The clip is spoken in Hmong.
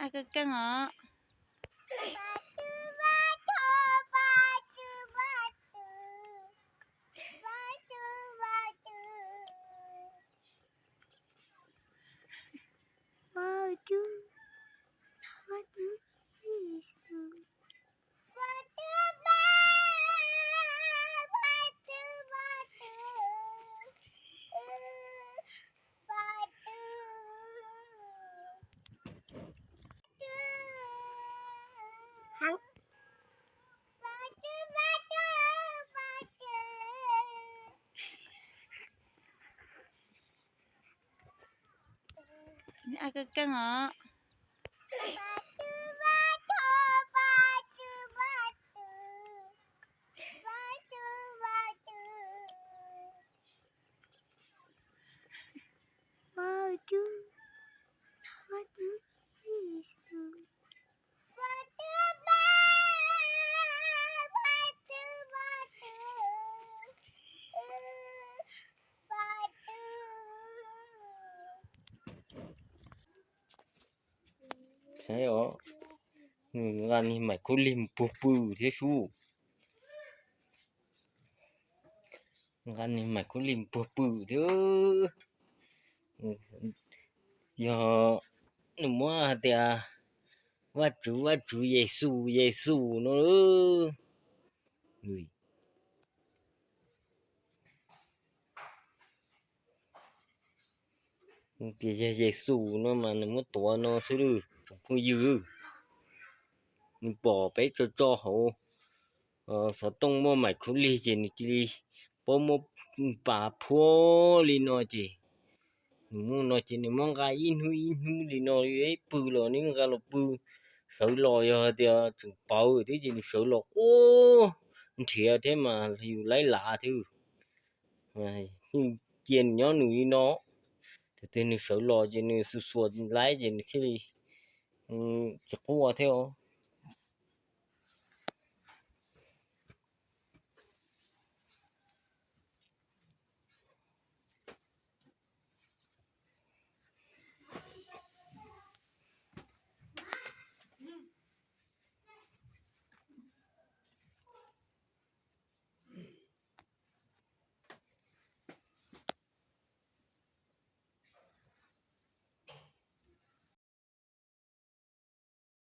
Ab, koj keej os. Ab, koj keej os. Saib os, nws nqa niag maim khub lig mus puag pw thiab sub. Nqa niag maim khub lig mus puag pw thiab. Yog nws muab hais tias Vaj Tswv, Vaj Tswv, Yexus, Yexus no. Tias yog Yexus no mas nws muab tuav no xwb lawm tsoom phooj ywg. Nws pom peb tso tso hauv xov tooj muaj maim khub lig ces nws cia li paub muab pas phuab li no ces nws muaj no ces nws muab nqa ib hnub ib hnub li no, ib pw los nws nqa los pw, sawv los yog hais tias tseem pawv thiab ces nws sawv los quaj nrhiav thiab mas yus laib lav thiab. Yeej cia nws nyob nws li no, tiam sis nws sawv los ces nws xuas xuas laib ces nws thiaj li tsis quaj thiab.